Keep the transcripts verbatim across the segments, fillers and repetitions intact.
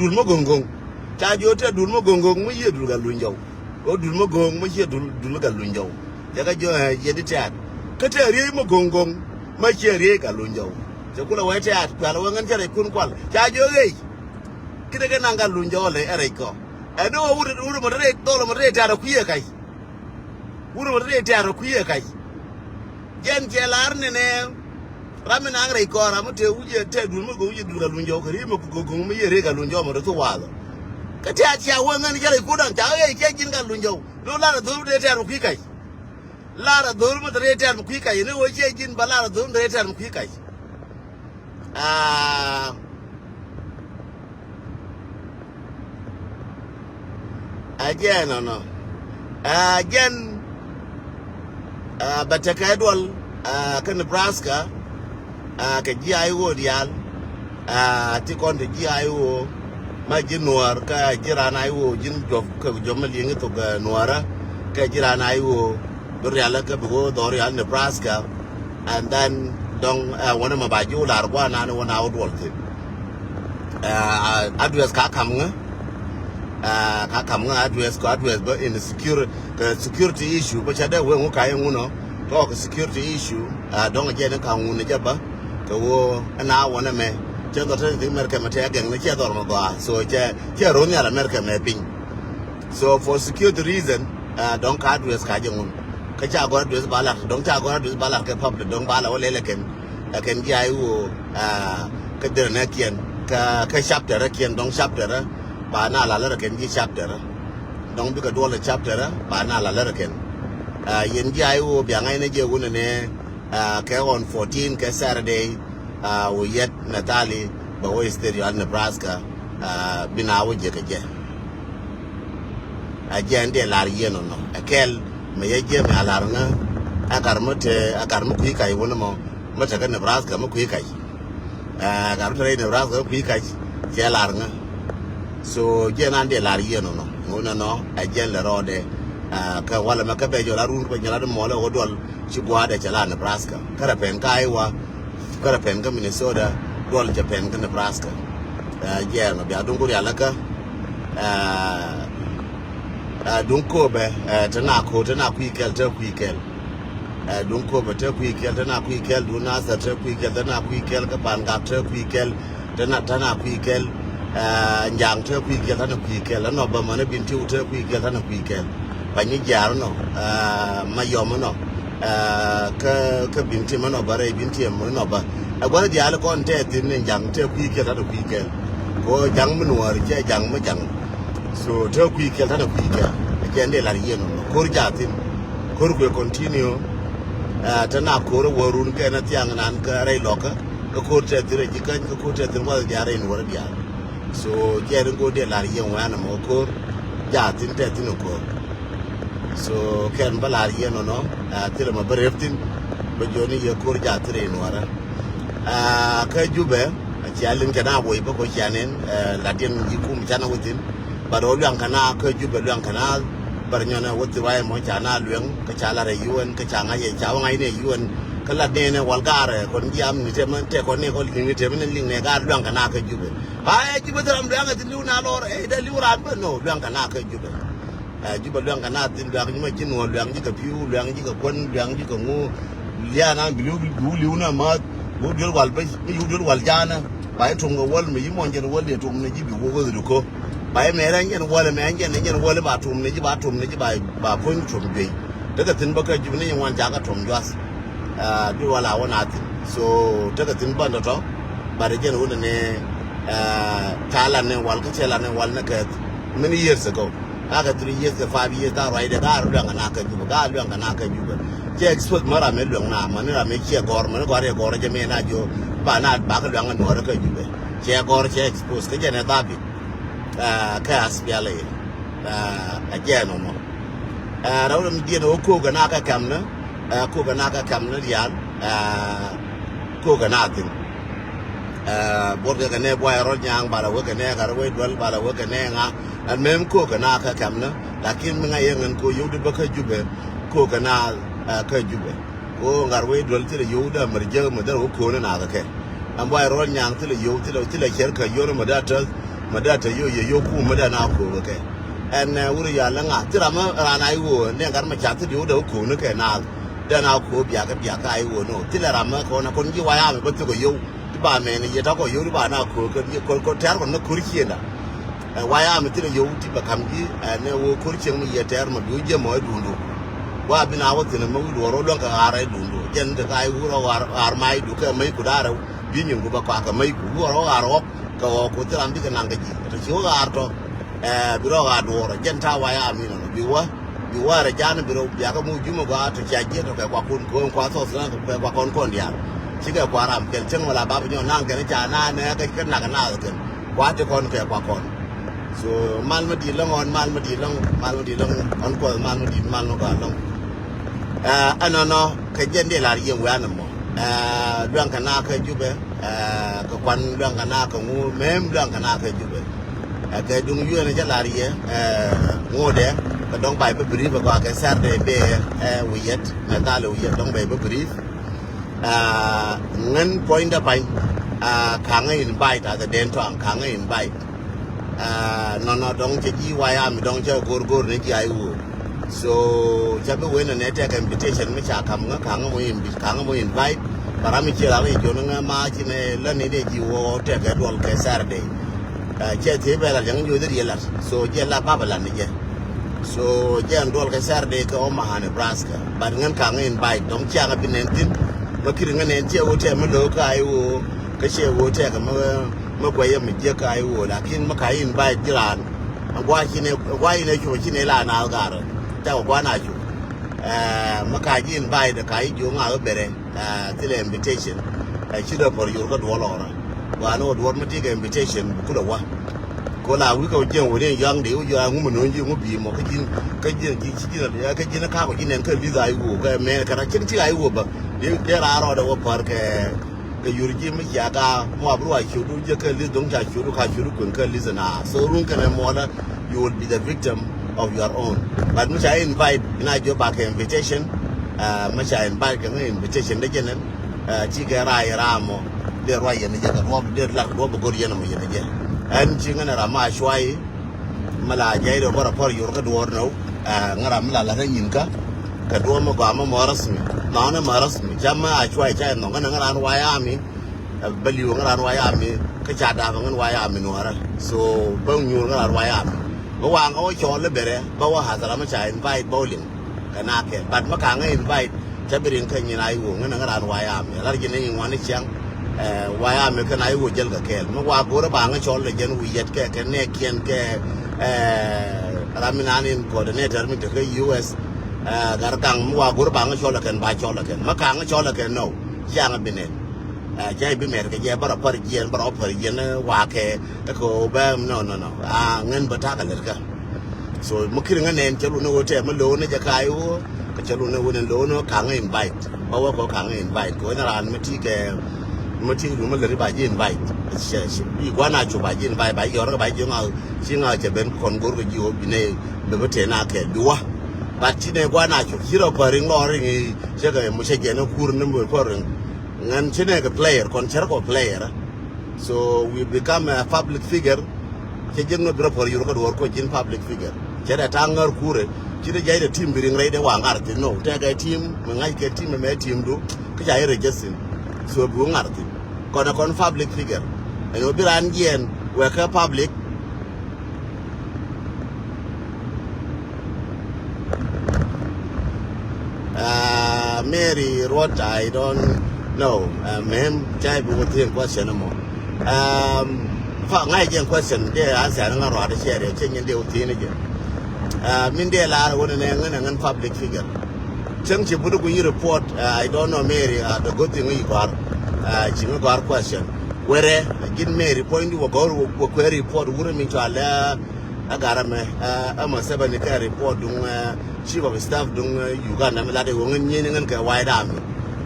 Dul mä go̱ŋ go̱ŋ. Ca jiök tɛ̈t dul mä go̱ŋ go̱ŋ mä yiëë dul Gatluny Jɔw. Ɣöö dul mä go̱ŋ mä ciɛ dul, dul Gatluny Jɔw. Cɛ kɛ jiök ɛ, yɛn di tɛ̈t. Kä tɛ̈t riey mä go̱ŋ go̱ŋ mä ciɛ riey Gatluny Jɔw. Cɛ kulɛ wee tɛ̈t, kuɛl wee ŋän cä rɛy kun kual. Ca jiök ɣɛy. Ki̱n ɛ kɛ naŋ Gatluny Jɔw lɛ ɛ rɛy kɔ. Ɛn ni ɣöö wut, wut mɔ te rɛy dhɔl mɔ te rɛy tɛ̈t ɛ kui̱ ɛ kac. Wurɛ wä rɛy tɛ̈r ɔ kui̱ ɛ kac. Jɛn cɛ lar ni nɛ. Ram mi naŋ rɛy kɔɔr ram mi te wi̱c ɛ tɛ̈ dul mi go̱ wi̱c ɛ dul Gatluny Jɔw kɛ ri mi go̱ go̱ mi yɛ rɛy Gatluny Jɔw mi rɛ thu wath ɔ. Kä tɛ̈r cia wä ŋän jɛ rɛy kudaŋ ca ɣɛ cɛ ji̱n Gatluny Jɔw. Lo lar ɛ dho̱r mi te rɛy tɛ̈r mi kui̱ kac. Lar ɛ dho̱r mi te rɛy tɛ̈r mi kui̱ kac ni wä cɛ ji̱n ba lar ɛ dho̱r mi te rɛy tɛ̈r mi kui̱ kac. Aa. A jɛn nɔnɔ. A jɛn, a, bɛ tekɛ duɔl, a, kä Nebraska, a, kɛ ji̱ I O diaal, a, ti kɔn te ji̱ I O ma ji̱ Nuɔɔr kä ji̱ raan I O ji̱n juɔp kɛ juɔp ma liŋ thok, a, Nuɔɔrä kɛ ji̱ raan I O bi rialä kä bi wä dhɔr rial Nebraska. And then dɔŋ, ɛ, wänä ma ba ji̱ wä lar guanan wänä wä duɔl thin. Ɛ, address ka kam ŋä. Ɛ, ka kam ŋä address kɔ address bä in security, kɛ security issue bä ca dee wee ŋu ka yɛ ŋunɔ. Tɔk security issue, ɛ, dɔŋ jɛ ni ka ŋun jɛ bä. Kɛ wä ɛn a wänä mɛ. Cɛ dhɔr tɛ ni thik mɛr kɛ mɛ tɛ gɛŋ ni cɛ dhɔr mɛ gɔaa. So cɛ, cɛ run yal America mɛ piny. So for security reason, uh, dɔ̱ŋ ka address ka jɛ ŋun. Kä ca gɔr address ba lar, dɔ̱ŋ ca gɔr address ba lar kɛ public, dɔ̱ŋ ba la wä lɛlɛ kɛn. Ɛ kɛn ji̱ I O, uh, kä derɛ nɛ kiɛn, kä, kä chapter kiɛn, dɔ̱ŋ chapter, ba na la lär kɛn ji̱ chapter. Dɔ̱ŋ bikɛ duɔl chapter, ba na la lär kɛn. Uh, yɛn ji̱ I O bia ŋa̱c nɛ jɛ wun nɛ, uh, kɛ on fourteen kɛ Saturday, uh, wä yɛt Natalie, bɛ wä state yal Nebraska. Aa, bi na wä jɛ kɛ jɛ. A jɛ ɛn dee lar yien ɔnɔ. Ɛ kɛl, mɛ yɛ jɛ mɛ a lar ŋä. Ɛ kar mä te, ɛ kar mä kui̱ kac wä ni mɔ. Mä tekɛ Nebraska mä kui̱ kac. Ɛ kar mä te rɛy Nebraska mä kui̱ kac. Cɛ lar ŋä. So, jɛ ɛn an dee lar yien ɔnɔ. Ŋun ɛnɔ, ɛ jɛ ɛn lɛ rɔɔdɛ. Aa, kɛ walɛ mɛ kɛ bɛ jɔl a run kɛ nyɛl a di mɔlɛ wä duɔl. Ci gua̱a̱dɛ cɛ la Nebraska. Kärɛ pɛn kä Iowa. Kärɛ pɛn kä Minnesota, duɔl cɛ pɛn kä Nebraska. Ɛ, jiɛɛr nɔ bia duŋ ku rial kä. Ɛ, ɛ, duŋ Köpɛ, ɛ, te na ko̱r, te na kui̱ kɛl, te kui̱ kɛl. Ɛ, duŋ Köpɛ, te kui̱ kɛl, te na kui̱ kɛl, duŋ Nathɛr, te kui̱ kɛl, te na kui̱ kɛl, kä Pangak, te kui̱ kɛl, te na, te na kui̱ kɛl. Ɛ, Njaŋ, te kui̱ kɛl, te na kui̱ kɛl. Ɛnɔ bä mänä Bintiu, te kui̱ kɛl, te na kui̱ kɛl. Pany ni jiaar nɔ, ɛ, Mayɔm nɔ, ɛ, kä, kä Bintiɛm nɔ bä rɛy Bintiɛm nɔ bä. Ɛ gua̱n diaal kɔn tɛ thi̱n ni Ja̱ŋ tɛ kui̱ kɛl, tɛ kui̱ kɛl. Ko Ja̱ŋ mi nuɔɔr cɛ Ja̱ŋ mi Ja̱ŋ. So tɛ kui̱ kɛl, tɛ kui̱ kɛl. Ɛ jɛ ni lar yien nɔ. Ko̱r jaathin. Ko̱r kuɛ continue. Ɛ, te na ko̱r wä run kɛ na thiaŋ nan kä rɛy lɔkä. Kä ko̱r tɛ thi̱n rɛy ji̱ käny, kä ko̱r tɛ thi̱n gua̱n diaal rɛy nuɔɔr diaal. So, jɛ ri ŋo̱o̱diɛ lar yɛn wɛn ɛmɔ ko̱r, ja thi̱n tɛ thi̱n ko̱r. So, kɛn bä lar yɛn ɔnɔ, ɛ, thilɛ mɛ bä rep thi̱n, bä jɔni yɛ ko̱r ja thi̱n rɛy nuɔrä. Ɛ, kä Jubɛ, cia liŋ kɛn a woi bä kɔ cia nɛn, ɛ, lat yɛn yi kum ca na wä thi̱n. But ɔ luaŋ kɛn a kä Jubɛ luaŋ kɛn a, bär nyɔn ɛ wä thi̱n ruac ɛmɔ ca na luɛŋ, kä ca lar ɛ U N, kä ca ŋa̱c ɛ, ca wä ŋa̱c nɛ U N, kä lat nɛn ɛ wal gaarɛ, kɔn jiam ni tɛmɛ, tɛ kɔn ni kɔn liŋ ni tɛmɛ ni liŋ nɛ gaar luaŋ kɛn a kä Jubɛ. Ba ɛ Jubɛ thil ram luaŋ ɛ thil liw na lɔr, ɛ, dee liw raan bä, no, luaŋ kɛ na kä Jubɛ. Ɛ, Jubɛ luaŋ kɛ na thil luaŋ, Nyuma Ji̱n Ŋuɔ̱n luaŋ ji̱ kɛ pi̱u, luaŋ ji̱ kɛ kuän, luaŋ ji̱ kɛ ŋu. Lia̱a̱ na bi liw, bi liw na ma, bi wä duel wal bä, bi wä duel wal ja̱a̱nä. Ba i̱ tuɔ̱ŋ kɛ wäl, mi yi muɔ̱n jɛn wäl, dee tuɔ̱ŋ ni ji̱ bi wä wä dhil ko. Ba i̱ mɛrɛ jɛn wäl, mɛ jɛn, jɛn wäl, ba tuɔ̱ŋ ni ji̱, ba tuɔ̱ŋ ni ji̱, ba, ba puɔ̱ny tuɔ̱ŋ juey. Tekɛ thi̱n bä kä Jubɛ ni nyin wan ca kɛ tuɔ̱ŋ juath. Ɛ, bi wal a wä na thi̱n. So, tekɛ thi̱n bä ni tɔ̱. But jɛn wä ni, ɛ, ca lan ni wal, kä cɛ lan ni wal ni kɛ many years ago. Ka kɛ three years, kɛ five years, ka ruacdɛ, ka luaŋ kɛ na kä Jubɛ, ka luaŋ kɛ na kä Jubɛ. Cɛ expose mɛ ram mi luaŋ na, mɛ ni ram mi ciɛ gɔr, mɛ ni gɔr yɛ gɔr jɛ mi na jiɔ, ba na, ba kɛ luaŋ kɛ nuɔrä kä Jubɛ. Cɛ gɔr, cɛ expose, kä jɛn ɛ dhabit. Ɛ, kä aspial ɛ, ɛ, ɛ jɛn ɔmɔ. Ɛ, rɛw rɛm diɛn ɛ wä ko̱o̱k kɛ na kɛ kɛm ni, ɛ, ko̱o̱k kɛ na kɛ kɛm ni diaal, ɛ, ko̱o̱k kɛ na thi̱n. Ɛ, buɔt kɛ kɛ nɛ buay rɔl nyaŋ, bala wek kɛ nɛ gat wec duel, bala wek kɛ nɛ ŋa. Ɛn mɛm ko̱o̱k kɛ na kä kɛm ni. Lakin mi ŋa̱c yɛ ŋän ko̱o̱k yio̱w di bä kä Jubɛ, ko̱o̱k kɛ na, ɛ, kä Jubɛ. Ko ŋa̱r wec duel thilɛ yio̱w di amär jek mi dhän wä ko̱o̱n na kɛ kɛ. Ɛn buay rɔl nyaŋ thilɛ yio̱w, thilɛ, thilɛ cɛr kä yio̱w ni mi dä täth. Mɛ dee te yo ye yo kum mɛ dee na ko kɛ. Ɛn wuri ya lɛ ŋa ti ram mɛ ran a iwo ne gar mɛ ca ti di wudɛ ko ne kɛ na. Dee na ko biak biak a iwo no. Ti lɛ ram mɛ ko na kon ji wa ya mɛ bɛ ti ko yo. Ti ba mɛ ne ye ta ko yo ti ba na ko kɛ ko tɛr ko ne kur chienda. Wa ya mɛ ti lɛ yo ti ba kam ji ne wo kur chieng mɛ ye tɛr mɛ bi je mɔ dundu. Wa bi na wo ti ne mɛ wi duoro lɔŋ ka ara dundu. Jɛn te ka iwo ro ar ma idu kɛ mɛ ku dare. Bi nyin ku ba kwa kɛ mɛ ku duoro ar wok. Kɛ ɣɔɔ ku thil ram bikɛ naŋ kɛ ji̱ tɔ ci wä ɣaar tɔ. Bi rɔ ɣaar duɔɔr jɛn ta̱a̱ wa ya mi nɔnɔ bi wä bi wä rɛ ja̱a̱n bi rɔ biakä mu jumɛ gɔaa tɔ cia jiɛn tɔ kɛ kuakun ko̱o̱ŋ kua thɔɔth kɛ kuakɔn kɔn diaal. Cikɛ kua ram kɛl cäŋ wala bap nyɔ naŋ kɛn ca na nɛ kɛ kɛ nak naath kɛn kua ti kɔn kɛ kuakɔn. So mal mä di̱i̱t lɔŋ ɣɔn mal mä di̱i̱t lɔŋ mal mä di̱i̱t lɔŋ ɣɔn kuɔth mal mä di̱i̱t mal mä gɔaa lɔŋ. Ɛnɔnɔ kɛ jɛn dee lar yieŋ wian ɛmɔ. Luaŋ kɛ na kɛ jupɛ. Kɛ kuan luaŋ kɛ na kɛ ŋu mem luaŋ kɛ na kɛ jupɛ. Kɛ duŋ yuɛn cɛ lar yɛ ŋuudɛ kɛ dɔŋ bay bä brief kɛ kɛ Saturday bee. Wiyɛt mɛ thal wiyɛt dɔŋ bay bä brief. Ŋän puɔ̱nydä pany. Kaŋä invite athɛ den tɔaŋ kaŋä invite. Nɔnɔ dɔŋ cɛ ji̱ wayami dɔŋ cɛ go̱r go̱r ni ji̱ a iwuɔ. So ca bi wen nɛ tɛk invitation mi ca kam ŋä kaŋä mo invite kaŋä mo invite. Bara mi ci ral ijo ni ŋä ma ci ne lä ni de ji wo tɛk duɔl kɛ Saturday. Cɛ ti bɛ la jaŋ jo de rielat so jɛ la baba la ni jɛ. So jɛ an duɔl kɛ Saturday kɛ Omaha, Nebraska. But ŋän kaŋä invite dɔŋ ci aŋa bi nɛn tin. Ma kiri ŋä nɛn cɛ wo tɛ mi lo ka ai wo. Kä cɛ wo tɛ kɛ mi mi guɛ yɛ mi jɛ ka ai wo lakin mi ka invite jiran. Agua ci ne agua ci ne cuɔ ci ne la na gar. Tɛ agua na cuɔ. Ɛ mi ka ji invite ka i jo ŋa bere. Thilɛ invitation. Ɛ ci dɔ pɔr yor kä duɔl ɔrä. Wa ni wä duɔr mi ti kɛ invitation bu kulɛ wa. Ko la wikɛ wä jiɛn wä ni yɔaŋ de wä jɔ a ŋu mi no̱o̱ŋ ji ŋu bi mɔ kä jin kä jin ji ci jin a kä jin a ka ko jin ɛn kä li̱th a i wo kä mɛ kɛ ra cin ti a i wo bä. Dee dee ra rɔ dɛ wä pɔr kɛ. Kɛ yur ji̱ mi cia ka muap ruac ciötdu jɛ kä li̱th do̱ŋ ca ciötdu ka ciötdu kueŋ kä li̱th na so ruŋ kɛnɛ muɔlä. You will be the victim of your own. But mi ca invite ina jiö bakɛ invitation. Mi ca invite kɛ ŋä invitation dee jɛ nɛn. Ci kɛ rac ram mɔ dee ruac yɛn jɛ kɛ duɔp dee lat kɛ duɔp bɛ go̱r yɛn mɔ yɛn jɛ. Ɛn ci ŋä nɛ ram ma cuay. Mi la jɛy dee bä rɔ pɔr yor kä duɔɔr nɔw. Ŋä ram mi la lat ɛ nyin kä kɛ duɔ̱ɔ̱m mi gɔaa mi mɔ rasmi nɔnɛ mɔ rasmi cam mi a cuay ca nɔŋ ŋä nɛ ŋä ran wayami. Bä li̱w ŋä ran wayami kä ca dap ŋä wayami nuɔrä so bä nyuur ŋä ran wayami. Mi waŋ kä wä cɔɔl iberɛ bä wä hathara mi ca invite bä wä liŋ. Kɛ na kɛl but mi kaŋä invite. Cä bi riŋ kä nyin a iwuɔ ŋän ŋä ran wayami lar ji̱n iŋuan i̱ ciaŋ. Wayami kɛn a iwuɔ jäl kɛ kɛɛl mi wa go̱rä ba ŋä cɔl lɛ jɛn wi̱i̱ yɛt kɛ kɛ nɛɛkiɛn kɛ. Ram mi nan in coordinator mi tekä U S. Gar gaŋ mi wa go̱rä ba ŋä cɔl lɛ kɛn ba cɔl lɛ kɛn mi kaŋä cɔl lɛ kɛn nɔw. Ciaŋ bi nɛn. Cä i̱ bi mɛr kɛ jɛ bä rɔ pär jiɛn bä rɔ pär jiɛn wakɛ. Kä kɛ wä bɛ nɔ nɔ nɔ a ŋän bä takɛ lɛt kä. So mi kiri ŋä nɛn cɛ lun ni wä tɛ mi lo̱o̱n ni jɛ ka i̱ wä. Kɛ cɛ lun ni wä ni lo̱o̱n ni wä kaŋ invite bä wä kɔ kaŋ invite kɛ wä ni raan mi ti kɛ. Mi ti lun mi lɛri ba ji̱ invite. Cɛ cɛ bi guan a cu ba ji̱ invite ba yɔr kɛ ba ji̱ ŋa. Ci ŋa cɛ ben kɔn go̱r kɛ ji̱ wä bi ne. Bɛ bi tɛ na kɛ bi wä. But ci ne guan a cu ci rɔ pär iŋ lɔr iŋ. Cɛ kɛ mu cɛ jɛ ni kur ni mu pär iŋ. Ŋän ci ne kɛ player kɔn cɛ rɔ kɔ player. So we become a public figure. Cɛ ji̱n ŋä bi rɔ puɔr yur kä duɔr kuɔ ji̱n public figure. Cɛ dɛ ta̱a̱ ŋär kurɛ ci dɛ jiac dɛ team bi riŋ rɛy dɛ wa ŋa̱r thi̱n no tɛkɛ team mi ŋa̱ckɛ team mɛ team du. Kä ca i̱ register. So bi wä ŋa̱r thi̱n kɔn ɛ kɔn public figure. Ɛn wä bi raan jiɛɛn wɛ kä public. Uh, Mary Ruot, I don't know. Uh, mem, cai bi wä thi̱n question mɔ. Um, fa ŋa̱c jɛ question dee answer ni ŋa̱ ruat share cɛ nyin dee wä thi̱n jɛ. Uh, min dee lar wä ni nɛ ŋän ŋän public figure. Cäŋ ci budi ku yi report, uh, I don't know Mary, uh, the good thing yi gɔr. Uh, ci mi gɔr question. Where, jin Mary point wä gɔr wä kuɛ report wuri min cua lɛ. Ɛ gat ɛmɛ ɛ Museveni kɛ report duŋ ɛ chief of staff duŋ ɛ Uganda mi lat i̱ wä ŋän nyieni ŋän kɛ White Army.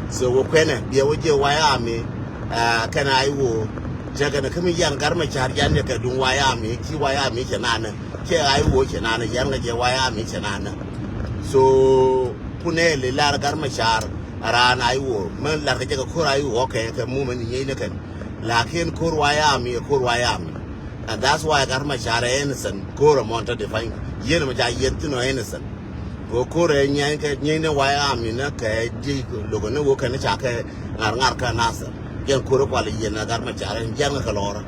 So wä kuɛnɛ biɛ wä jiɛ White Army. Ɛ kɛn a i̱ wä cɛ kɛn kä mi yan gat mɛ ca̱r yan yɛ kɛ duŋ White Army ci White Army cɛ nanɛ cɛ a i̱ wä cɛ nanɛ yan kɛ jɛ White Army cɛ nanɛ. So kunɛ li lar gat mɛ ca̱r a raan a i̱ wä mɛ lar kɛ jɛ kɛ ko̱r a i̱ wä kɛ kɛ mumɛ ni nyieni kɛn. Lakin ko̱r White Army ɛ ko̱r White Army. And that's why Gat Macar ɛ innocent. Ko̱r ɛmɔn tɔ define. Yien mɛ ca yien thin ɔ innocent. Ko ko̱r ɛ nyɛn kɛ nyɛn ni White Army ni kɛ di logo ni wo kɛn ca kɛ ŋar ŋar kɛ Nasir. Yɛn ko̱r kual yien ni Gat Macar ɛn jɛn kɛ lɔrä.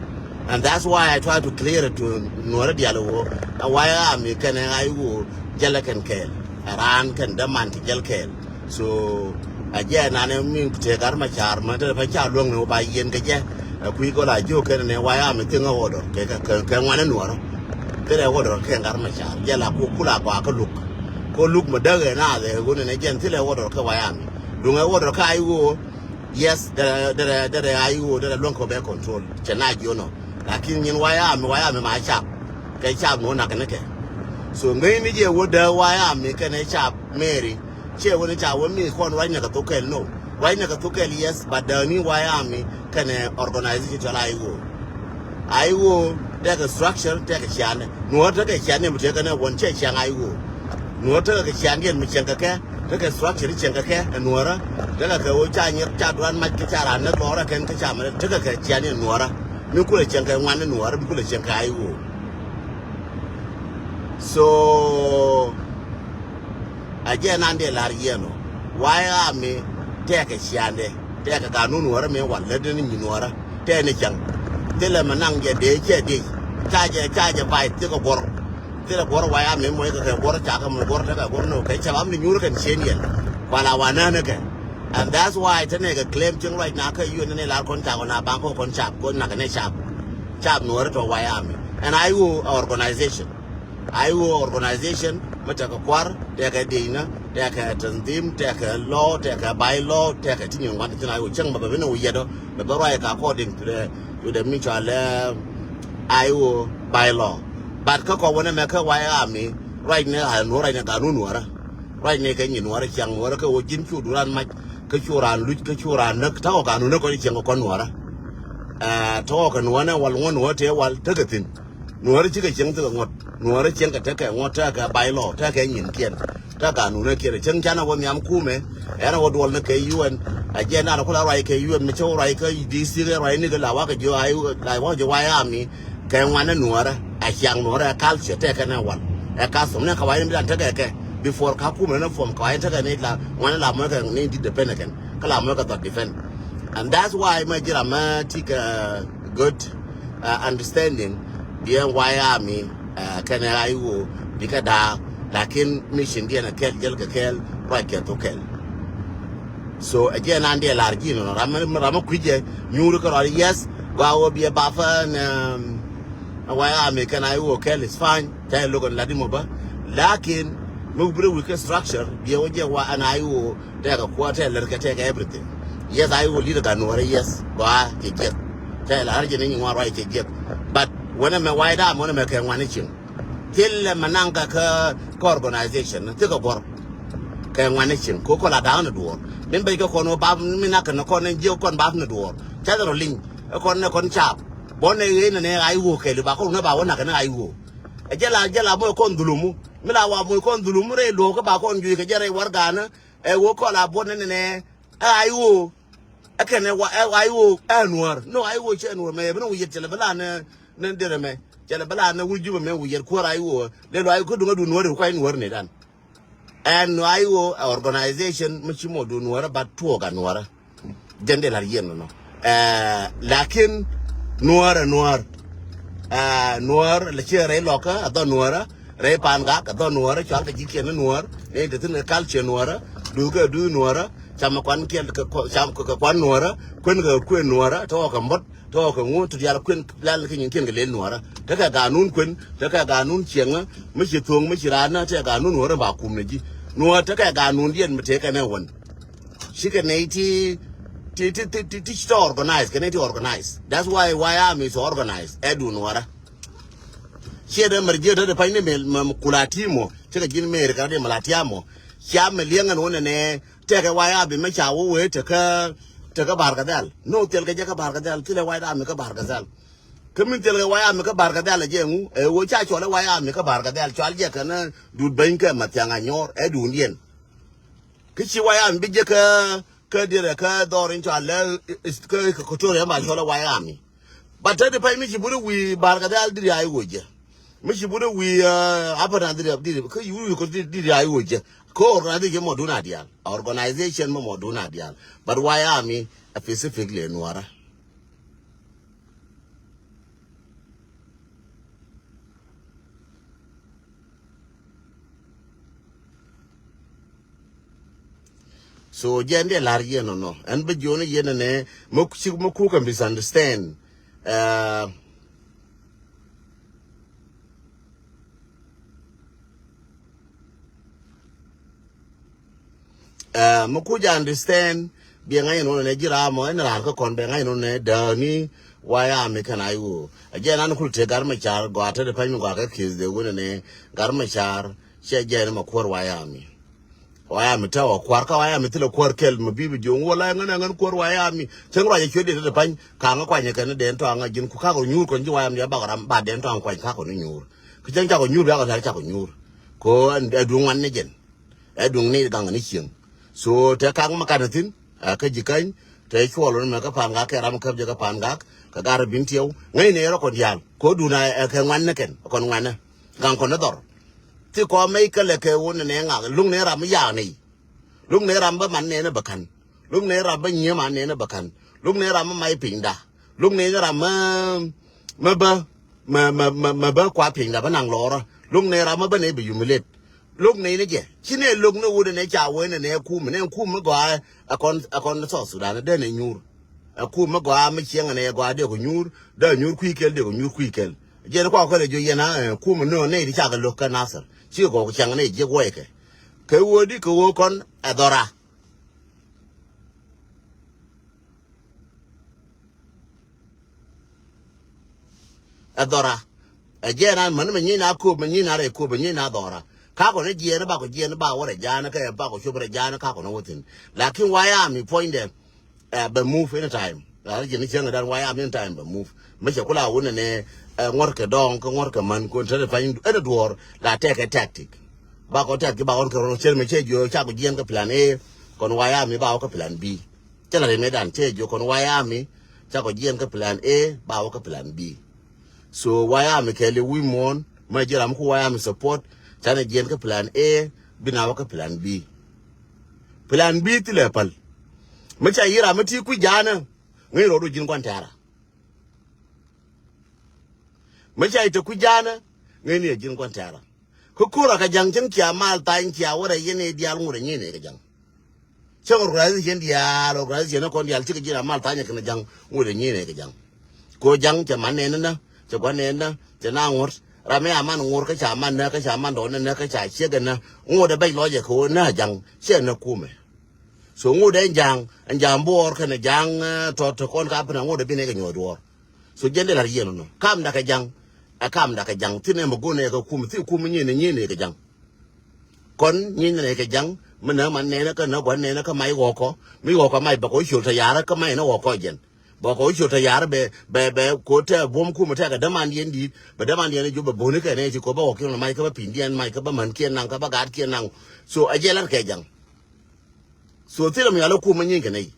And that's why I try to clear it to Nuɔrä dial wo. Ɛ White Army kɛn ɛ I O jɛlɛ kɛn kɛɛl. Ɛ raan kɛn däman ti jɛl kɛɛl. So a jɛ nanɛ mi tëë Gat Macar mɛ te pa ca luäŋ ni wä ba yien kɛ jɛ. Ɛ kui̱ kɔ la jiök kɛn ni White Army thing ɛ order kɛ kɛ kɛ ŋuan ni Nuɔrä. Thilɛ order kɛ Gat Macar jɛ la ku kula gɔaa kä luk. Ko luk mɛ däk ɛ na dhɛ ɣöö ni nɛ jɛn thilɛ order kɛ White Army. Duŋ ɛ order kɛ I O. Yes, derɛ derɛ derɛ I O derɛ luäŋ kɔ bɛ control. Cɛ na jiö nɔ. Lakin nyin White Army, White Army ma cap. Kɛ cap ni wä nak ni kɛ. So ŋäcni jɛ wä dee White Army kɛnɛ cap Mary. Ciɛ wä ni ca wä mi kɔn ruacnɛ kɛ thok kɛl no. Ruacnɛ kɛ thok kɛl yes, but dee ni White Army kɛnɛ organization cɔl I O. I O tekɛ structure tekɛ cianɛ. Nuɔr tekɛ cianɛ mi tekɛ nɛ wän cɛ ciaŋ I O. Nuɔr tekɛ kɛ ciandiɛn mi cieŋ kɛ kɛ. Tekɛ structure cieŋ kɛ kɛ ɛ Nuɔrä. Tekɛ kɛ wä ca nyier ca duan mac kɛ ca ran nɛ lɔrä kɛn kɛ ca mɛ tekɛ kɛ cianɛ Nuɔrä. Mi kulɛ cieŋ kɛ ŋuan ni Nuɔrä mi kulɛ cieŋ kɛ I O. So a jɛ nan dee lar yɛn ɔ. White Army tekɛ ciandɛ, tekɛ ganun Nuɔrä mi wal lät ni nyi Nuɔrä tɛn ni cäŋ. Thilɛ mɛ naŋ jɛ dee cɛ dee ca jɛ ca jɛ bay thikɛ guɔr. Thilɛ guɔr White Army mɔ ikɛ kɛ guɔr cakɛ mɔ guɔr tekɛ guɔr ni kɛ cɛ bam ni nyuur kɛn cien yɛn. Kuala wa nään kɛ. And that's why te nɛ kɛ claim cieŋ ruac na kä yuen ni lar kɔn cakɔ na baŋ kɔ kɔn cap kɔn nak ni cap. Cap Nuɔrä tɔ White Army. And I O organization. I O organization mi tekɛ kuar, tekɛ diecnä, tekɛ tanzim, tekɛ law, tekɛ by law, tekɛ ti nyin ŋuan ti thin I O cäŋ bɛ bɛ bi ni wä yɛt ɔ bɛ bɛ ruac kɛ according to the, to the mutual, eh, I O by law. But kä kɔ wänɛ mɛ kä White Army ruac ni a nuɔr ruac ni ganun Nuɔrä. Ruac ni kɛ nyin Nuɔrä ciaŋ Nuɔrä kɛ wä ji̱n cu duran mac kä cu ran luc kä cu ran näk ta̱kɔ ganun ni kɔn ciaŋ kɔn Nuɔrä. Eh, tɔɔkɛ Nuɔrä nɛ wal ŋuɔ̱n wä tëë wal tekɛ thi̱n. Nuɔrä cikɛ cieŋ thikɛ ŋuɔ̱t. Nuɔrä cieŋ kɛ tekɛ ŋuɔ̱t tekɛ by law tekɛ nyinkiɛn. Tekɛ ganunäkiɛn cieŋ canɛ wä nhiam kumɛ. Ɛn a wä duɔl ni kɛ U N. A jiɛn dan kula ruac kɛ U N mi cä wä ruac kä D C kɛ ruac ni kɛ la wakɛ jiö I la wakɛ jiö White Army. Kɛ ŋuan ni Nuɔrä a ciaŋ Nuɔrä ɛ culture tekɛ nɛ wal. Ɛ custom nɛ kɛ wa̱i̱ ni bi dan tekɛ kɛ before ka kumɛ ni form kɛ wa̱i̱ ni tekɛ ni la ŋuan ni la mɔckɛ ni di defend kɛn kä la mɔckɛ dhɔt defend. And that's why mɛ ji̱ ram mɛ ti kɛ good, uh, understanding biɛ White Army, uh, kɛnɛ I O bikɛ da̱a̱k. Lakin mission diɛn a kɛl jäl kɛ kɛl ruac kɛ thok kɛl. So a jiɛ nan diɛ lar ji̱ nɔ ram mɛ ram mɛ kui̱cɛ nyuuri kɛ rɔl yes gua wä biɛ bapä nɛ, um, White Army kɛnɛ I O kɛl is fine. Ca ilok ɛn lat imɔ bä. Lakin mi wibirɛ wik kɛ structure biɛ wä jɛ wa ɛn I O tɛkɛ kuɔt tɛkɛ lɛr kɛ tɛkɛ everything. Yes, I O leader ka Nuɔrä yes gɔaa cɛ jiɛth. Tɛkɛ la har jɛ ni nyi ŋuan ruac cɛ jiɛth. But wänɛ mɛ White Army wänɛ mɛ kɛ ŋuan ni cieŋ. Thilɛ mɛ naŋ ka kä kä organization thikɛ guɔr. Kɛ ŋuan ni cieŋ ko kɔ la da̱a̱n ni duɔɔr min bɛc kɛ kɔn wä bap mi nak kɛ ni kɔn ni jiɛ kɔn bap ni duɔɔr. Ca dhɛ rɔ liny ɛ kɔn ni kɔn cap. Bɔn ni ɣee ni ni I O kɛli ba kɔn ni ba wä nak kɛ ni I O. Ɛ jɛ la jɛ la moc kɔn dhulumu. Mi la wa moc kɔn dhulumu rɛy luɔk kä ba kɔn juic kɛ jɛ rɛy warɛganä. Ɛ wä kɔn la buɔt ni nɛnɛ. Ɛ I O. Ɛ kɛn ɛ wa ɛ I O ɛ Nuɔr. No, I O cɛ Nuɔr mɛ yɛ bi ni wi̱i̱ yɛt cɛ lɛ bi la ni ni derɛ mɛ. Cɛ lɛ bi la ni wi̱i̱ Jubɛ mɛ wi̱i̱ yɛt kuäär I O. Lɛ lɔ I O kä duŋ ɛ duŋ Nuɔr ɛ kuay Nuɔr ni dan. Ɛn I O ɛ organization mi ci mɔ duŋ Nuɔr ɛ ba tuɔɔk a Nuɔr ɛ. Jɛn dee lar yien nɔ. Ɛɛ, lakin Nuɔr ɛ Nuɔr. Ɛɛ, Nuɔr lɛ ciɛ rɛy lɔkä a dhɔ Nuɔr ɛ rɛy pan gak a dhɔ Nuɔr ɛ cual kɛ ji̱ kiɛn ni Nuɔr. Ni te thin kɛ culture Nuɔr ɛ duth kɛ duth Nuɔr ɛ cam kɛ kuan kiɛn kɛ kɔ- cam kɛ kɛ kuan Nuɔr ɛ kuen kɛ kuen Nuɔr ɛ tɔɔk kɛ mɔt tɔɔk kɛ ŋu ti dial kuen lɛl kɛ nyin kiɛn kɛ lel Nuɔr ɛ tekɛ ganun kuen tekɛ ganun cieŋä mi ci thoŋ mi ci raan na tekɛ ganun Nuɔr ɛ ba kum ni ji̱ Nuɔr tekɛ ganun diɛn mi tekɛ nɛ wän. Cikɛ nɛy ti ti ti ti ti ti ci tɔ organize kɛ nɛy ti organize. That's why White Army is organized. Ɛ duun wara. Ciɛ dee mɛr jiɛ dee pany ni mɛ mɛ kula timo. Cikɛ ji̱n mɛr kɛ dee mɛ la tiamo. Cia mɛ liɛŋ ɛn wunɛ nɛ. Tɛkɛ White Army mɛ ca wä wee tekä tekä Bar Gadhɛl. No thil kɛ jɛ kä Bar Gadhɛl. Thilɛ White Army kä Bar Gadhɛl. Kä min thil kɛ White Army kä Bar Gadhɛl ɛ jɛ ŋu. Ɛ wä ca cɔl ɛ White Army kä Bar Gadhɛl. Cɔal jɛ kɛn dut beny kɛ Mathiaŋ Anyor. Ɛ duun diɛn. Kä ci White Army bi jek kä kä diɛt kä dhɔr in cɔal lɛ kä Equatoria ba cɔl White Army. But te di pay mi ci buri wi bar ka dal diri ay woje. Mi ci buri wi, uh, apa na diri, diri, ke yu wi ko diri, diri ay woje. Ko organization mo duna dial. Organization mo, mo duna dial. But why army a specifically Nuara? So jɛn dee lar yɛn ɔnɔ. Ɛn bɛ jiɔni yɛn ɛnɛ, mɛ ku cik mɛ ku kɛ misunderstand. Ɛɛ, ɛɛ, mɛ ku jɛ understand, biɛ ŋa̱c ɛn ɔnɔ nɛ ji̱ ram ɔ, ɛn ram kä kɔn bɛ ŋa̱c ɛn ɔnɔ nɛ dääni, why army kɛn ay ɣöö. Ɛ jɛn an kul tëë Gat Macar, gɔaa te de pany mi gɔaa kɛ kiss de wunɛ nɛ, Gat Macar, cɛ jɛn mɛ kuäär why army. Wayami tɛ wä kuar ka wayami thilɛ kuar kɛl mi bi bi joŋ wä la ŋän ŋän kuar wayami. Cäŋ ruac cuet diet te pany kaŋä kuany kɛn den tɔaŋ a ji̱n ku kakɔ nyuur kɔn ji̱ wayami diɛ bakɔ ram ba den tɔaŋ kuany kakɔ ni nyuur. Kä cäŋ cakɔ nyuur biakɔ tɛr cakɔ nyuur. Ko ɛ duŋ wan ni jɛn. Ɛ duŋ ni gaŋ ni cieŋ. So tɛ kaŋ ma kat thin. Ɛ kä ji̱ käny tɛ cuɔl ni mɛ kä pa̱a̱n gak kɛ ram käp jɛ kä pa̱a̱n gak kɛ gar bin tiɛw ŋäcnɛ rɔ kɔn diaal ko duun ɛ kɛ ŋuan ni kɛn kɔn ŋuanɛ. Gaŋ kɔn ni dhɔr. Ti kɔ mec kä lɛ kɛ wun ni nɛ ŋak luk ni ram mi yaak ni. Luk ni ram bä man nɛn bä kan. Luk ni ram bä nyiee man nɛn bä kan. Luk ni ram bä mac pinyda. Luk ni ram mä mä bä mä mä mä mä bä kua pinyda bä naŋ lɔrä. Luk ni ram mä bä ni bä yumilɛt. Luk ni ni jɛ ci ni luk ni wut ni ca wen ni kum ni kum mi gɔaa. Akɔn akɔn South Sudan dee ni nyuur. Ɛ kum mi gɔaa mi cieŋ ɛn ɛ gɔaa dee kɔ nyuur dee nyuur kui̱ kɛl dee kɔ nyuur kui̱ kɛl. Jiɛn kua kɔn ɛ jiɔ yɛn a ɛ kum mi nöö nɛy ti cakɛ lo̱k kä Nasir ci gɔk cieŋ nɛy jiɛk wɛɛkɛ. Kɛ ɣöö di kɛ ɣöö kɔn ɛ dhɔra. Ɛ dhɔra. Ɛ jiɛn an mäni mɛ nyic na kööp mɛ nyic na rɛy kööp mɛ nyic na dhɔra. Kakɔ ni jiɛn bakɔ jiɛn ba wä rɛ ja̱a̱n kɛ bakɔ cop rɛ ja̱a̱n kakɔ ni wä thi̱n. Lakin wayami puɔ̱nydɛ. Ɛ bɛ move anytime. La ri jɛn ni cäŋ dan wayami anytime bɛ move. Mɛ cɛ kula wun ni nɛ ɛ ŋuɔ̱r kɛ dɔɔŋ kɛ ŋuɔ̱r kɛ män kun te ri pany ɛn duɔ̱ɔ̱r la tɛkɛ tactic. Bakɔ tactic bakɔ kɛ rɔ cɛn mɛ cɛ jiö cakɔ jiɛn kɛ plan A. Kɔn wayami bakɔ kɛ plan B. Cä la ri mɛ dan cɛ jiö kɔn wayami cakɔ jiɛn kɛ plan A bakɔ kɛ plan B. So wayami kɛɛli wi̱i̱ muɔ̱ɔ̱n mɛ ji̱ ram ku wayami support canɛ jiɛn kä plan A bi na wä kä plan B. Plan B thilɛ päl. Mɛ ca yi̱ ram mɛ ti kui̱ ja̱a̱nä ŋäc rɔɔdu ji̱n gua̱n tɛ̈rä. Mɛ ca yi̱ te kui̱ ja̱a̱nä ŋäc ni ɛ ji̱n gua̱n tɛ̈rä. Kä ko̱r a kɛ ja̱ŋ cäŋ cia mal thany cia wä rɛ yɛn i̱ diaal ŋut ɛ nyin i̱ kɛ ja̱ŋ. Cäŋ organization diaal organization ni kɔn diaal cikɛ ji̱n a mal thany ɛ kɛn ɛ ja̱ŋ ŋut ɛ nyin i̱ kɛ ja̱ŋ. Ko ja̱ŋ cɛ man nɛn nä cɛ gua̱n nɛn nä cɛ na ŋut ram mi a man ŋut kä ca man nä kä ca man dɔɔn nä kä ca ciek ɛ nä ŋut ɛ bɛc lɔc ɛ kɛ ɣöö nä ja̱ŋ ciɛ nä kumɛ. So ŋut ɛ ja̱ŋ ɛ ja̱ŋ buɔɔr kɛn ɛ ja̱ŋ tɔt kɔn ka pin a ŋut ɛ bin ɛ kɛ nyuɔ̱th duɔɔr. So jɛn dee la̱r yieen nɔ kam dakɛ ja̱ŋ. Ɛ kam dakɛ ja̱ŋ thi̱n ɛmɛ go̱n ɛ kɛ kum thi̱ kum nyin ɛ nyin ɛ kɛ ja̱ŋ. Kɔn nyin ɛ kɛ ja̱ŋ mi nä man nɛnɛ kä nä gua̱n nɛnɛ kä mac ɣɔkɔ mi ɣɔkɔ mac bɛ kɔ ciöl tɔ ya̱rä kä mac nä ɣɔkɔ jɛn. Bɛ kɔ ciöl tɔ ya̱rä bɛ bɛ bɛ ko tɛ buɔ̱m kum tɛ kɛ dämandiɛn di̱i̱t bɛ dämandiɛn jop bɛ bo̱ni kɛ nɛ ti ko bä ɣɔkiɛn mac kä bä pi̱ndiɛn mac kä bä mänkiɛn naŋ kä bä gaatkiɛn naŋ. So ɛ jɛ la̱r kɛ ja̱ŋ. So thilɛ mi yal kum mi nyin kɛ nɛy.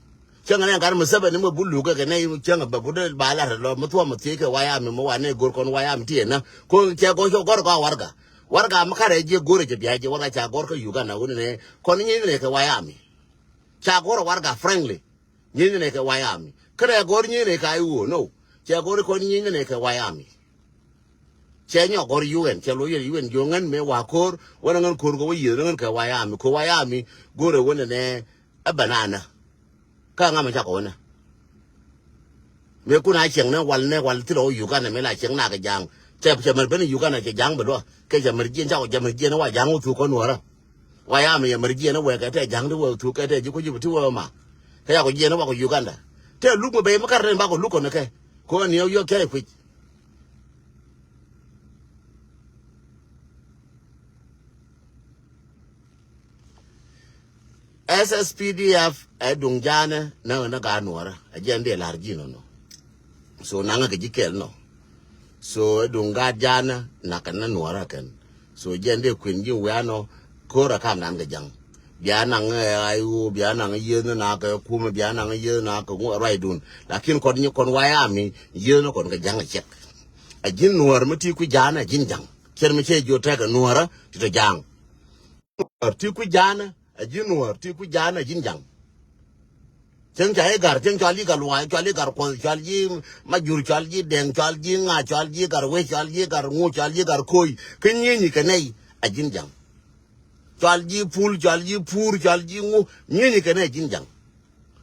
Cäŋ ni gat mi Museveni mi bu luk kɛ nɛy cäŋ bɛ bu dee ba lat lɔ mi thuɔm mi thiec kɛ wayami mi wa nɛy go̱r kɔn wayami ti ɛn na ko cɛ go̱r cɔ go̱r kɔ warga. Warga mi karɛ jiɛ go̱r cɛ bia jiɛ warga ca go̱r kɛ Uganda wuni nɛ kɔn nyin nɛ kɛ wayami. Ca go̱r warga frankly. Nyin nɛ kɛ wayami kärɛ go̱r nyin nɛ ka iwo no. Cɛ go̱r kɔn nyin nɛ kɛ wayami. Cɛ nyɔk gɔr U N cɛ lo̱c yɛn U N jiö ŋän mëë wa ko̱r wänä ŋän ko̱r kɛ wä yiëth ni ŋän kɛ wayami ko̱ wayami go̱rɛ wänä nɛ. Ɛ bɛ nanä kä ŋa̱m cakɔ wänä. Mëë kun a cieŋ nɛ wal nɛ wal thilɛ wä Uganda mëë la cieŋ nakɛ ja̱a̱ŋ cɛ cɛ mɛr ben Uganda cɛ ja̱a̱ŋ bɛ luɔ kɛ cɛ mɛr jiɛn cakɔ cɛ mɛr jiɛn wa ja̱a̱ŋ wä thuk kɔn wärä. Wayami yɛ mɛr jiɛn wɛ kɛ tɛ ja̱a̱ŋ ti wä thuk kɛ tɛ ji̱ kuc ji̱ ti wä ma. Kɛ cakɔ jiɛn wakɔ Uganda tɛ luk mi bɛ mi kar den bakɔ luk kɔn kɛ. Ko ni yɔ kɛ kuic. S S P D F ɛ duŋ ja̱a̱nä näk ni gaat nuɔ̱ɔ̱rä ɛ jɛn dee la̱r ji̱n nɔ. So naŋä kɛ ji̱ kɛl nɔ. So ɛ duŋ gaat ja̱a̱nä nakä ni nuɔ̱ɔ̱rä kɛn. So jɛn dee kuën ji̱n wi̱i̱ anɔ ko̱r ɛ kamdan kɛ ja̱ŋ. Bia naŋ, eh, I O, bia naŋ yieth ni na kɛ kumɛ, bia naŋ yieth na kɛ ŋu ruacdun. Lakin kɔn nyi kɔn White Army, yieth ni kɔn kɛ ja̱ŋ a cɛk. A ji̱n Nuäär mi ti kui̱ ja̱a̱n a ji̱n ja̱ŋ. Cier mi cɛ jiö tɛk a Nuäärä ti tɔ ja̱a̱ŋ. Nuäär ti kui̱ ja̱a̱n a ji̱n Nuäär ti kui̱ ja̱a̱n a ji̱n ja̱ŋ. Cieŋ ca i̱ Gär, cieŋ cɔal i̱ Gär Luaŋ, cɔal i̱ Gär Kuɔth, cɔal i̱ Majur, cɔal i̱ Dɛŋ, cɔal i̱ Ŋaac, cɔal i̱ Gär Wec, cɔal i̱ Gär Ŋu, cɔal i̱ Gär Ko̱o̱c. Kä nyieenyi kɛ nɛy a ji̱n ja̱ŋ. Cɔal ji̱ Pul, cɔal ji̱ Pur, cɔal ji̱ ŋu, nyieenyi kɛ nɛy a ji̱n ja̱ŋ.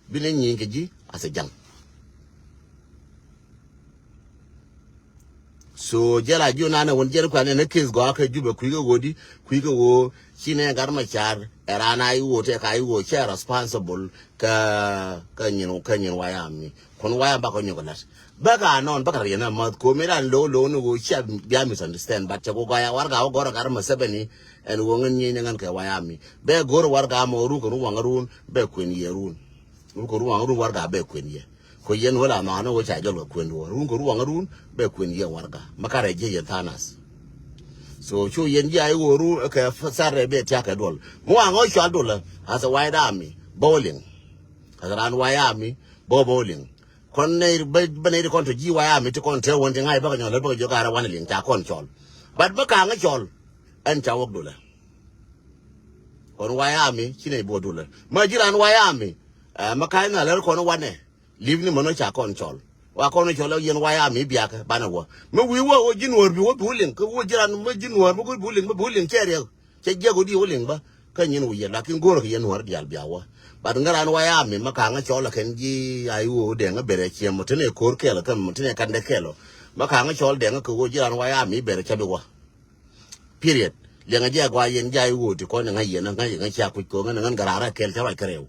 Bi ni nyieny kɛ ji̱ as a ja̱ŋ. So jɛl a ji̱ naan ɛ wun jɛl kuan ɛn ɛ case gɔaa kɛ Jubɛ kui̱ kɛ ɣöö di, kui̱ kɛ ɣöö ci nɛ Gat Macar ɛ raan a i̱ ɣöö tɛk a i̱ ɣöö cɛ responsible kɛ, kɛ nyin, kɛ nyin White Army. Kɔn White Army bakɔ nyɔk lat. Bä ka nɔn bä ka riɛn a math ko mi ran low low ni ɣöö cia bia misunderstand, but cɛ ko gɔya warga wä gɔr a Gat Museveni ɛn ɣöö ŋän nyieny ni ŋän kɛ White Army. Bɛ go̱r warga mɔ ruk kɛ run waŋ run bɛ kuën yɛ run. Run kɛ run waŋ run warga bɛ kuën yɛ. Ko yɛn wä la nɔanɔ wä ca jɔl kɛ kuën duɔ̱ɔ̱r. Run kɛ run waŋ run bɛ kuën yɛ warga. Ma ka rɛ jiɛ yɛn thanas. So cu yɛn jiɛ a i̱ ɣöö run kɛ sar rɛ bɛ tiak kɛ duɔl. Mi waŋ ɣä cɔal duɔl as a White Army bä wä liŋ. As a raan White Army bä bä wä liŋ. Kɔn nɛy bä, bä nɛy ti kɔn tɔ ji̱ White Army ti kɔn te wän ti ŋa̱c bä kɛ nyɔl bä kɛ jiök a rɛ wanɛ liŋ ca kɔn cɔl. But bä kaŋä cɔl ɛn ca wäk dulɛ. Kɔn White Army ci nɛy buɔ dulɛ. Ma ji̱ raan White Army, ɛ, ma ka̱ny na lär kɔn wanɛ. Li̱p ni mänɔ ca kɔn cɔl. Wa kɔn cɔl ɛ yɛn White Army biakä banɛ wä. Mi wi̱i̱ wä wä ji̱ Nuäär bi wä bi wä liŋ. Kä wä ji̱ raan mi ji̱ Nuäär mi go̱r bi wä liŋ, mi bi wä liŋ cɛ riɛk. Cɛ jiɛk wä di wä liŋ bä. Kä nyin wä yɛ lakin go̱rä kɛ yɛn Nuäär diaal bia wä. But ŋä raan White Army ma kaŋä cɔl ɛ kɛn ji̱ a i̱ wä wä dɛŋä berɛ ciɛm mɔ tënɛ ko̱r kɛl kä mɔ tënɛ kandɛ kɛl ɔ. Ma kaŋä cɔl dɛŋä kɛ wä ji̱ raan White Army berɛ cä bi wä. Period. Liɛŋɛ jɛ a gɔaa yɛn jɛ a i̱ ɣöö ti kɔn ɛ ŋa̱c yɛn ɛ ŋa̱c ɛ ŋa̱c cia kuc ko̱ŋ ɛn ɛ ŋän gɛ raar ɛ kɛl cä ruac kärɛw.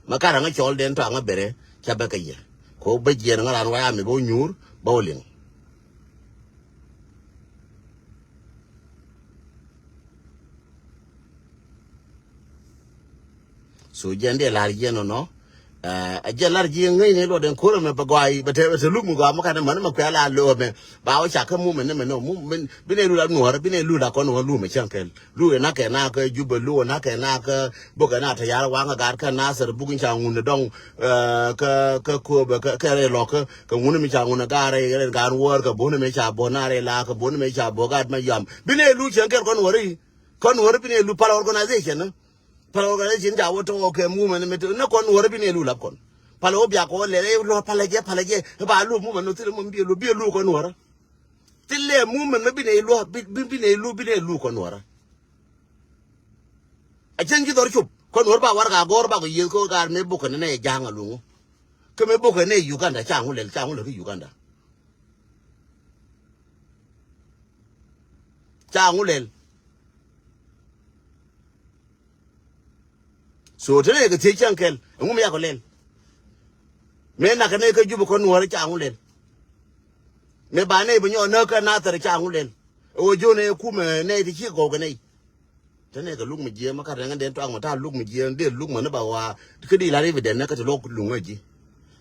Ma kat ɛ ŋa̱c cɔl dɛn tɔaŋ ɛ bɛrɛ cä bɛ kɛ yɛ. Ko bä jiɛn ŋä raan wa ya mi bä wä nyuur bä wä liŋ. So jɛn dee la̱r jiɛn nɔnɔ. Ɛ jɛ lar ji̱ ŋäcni luɔt ɛn ko̱r ɛmɛ bɛ gɔaa i̱ bɛ te bɛ te luk mi gɔaa mi kanɛ män mɛ kuɛ la lo̱o̱ ɛmɛ. Ba wä cak kä mum ɛn ɛmɛ nɔ mum bin ɛ lul a nuɔ̱ɔ̱r bin ɛ lul a kɔn wä lum ɛ cäŋ kɛl. Luk ɛ nak kɛ nak kä Jubɛ, luk ɛ nak kɛ nak kä buk ɛ nak te yar waŋ ɛ gar kä Nasir buk in ca ŋun ɛ dɔŋ. Kä kä kööbɛ kä rɛ lɔk kä ŋun mi ca ŋun ɛ gar rɛ rɛ gan wäär kä bon ɛmɛ ca bɔ na rɛ la kä bon ɛmɛ ca bɔ gat ma yam bin ɛ lul cäŋ kɛl kɔn wäri. Kɔn wäri bin ɛ lul pal organization. Pal organization ca wä tɔk kɛ movement mi te ni kɔn wä rɛ bi ni lu lap kɔn. Pal wä bia kɔ lɛ rɛ lɔ pal jɛ pal jɛ ba lu movement no thil mo bi lu bi lu kɔn wä rɛ. Thil lɛ movement mi bi ni lu bi bi ni lu bi ni lu kɔn wä rɛ. A cɛn ji dhɔr cup kɔn wä rɛ ba war ka gɔr ba ko yieth ko gar mi bukɛ ni ne jaŋ a luŋu. Kɛ mi bukɛ ni Uganda ca ŋu lɛl ca ŋu lɛl ki Uganda. Ca ŋu lɛl. So te ne kɛ thiec cäŋ kɛl ɛŋu mi yakɔ lɛl. Mëë nak kɛ nɛy kä Jubɛ kɔn nuɔ̱ɔ̱rä ca ŋu lɛl. Mëë ba nɛy bi nyɔk näk kä Nathɛr ca ŋu lɛl. Ɛ ɣöö jiön ɛ kumɛ nɛy ti ci gɔw kɛ nɛy. Te ne kɛ luk mi jiɛ ma kat ɛŋä den tuak ma ta̱a̱ luk mi jiɛ den luk ma ni ba wa kä di la ri bi den nɛ kä ti luɔk luŋ ɛ ji̱.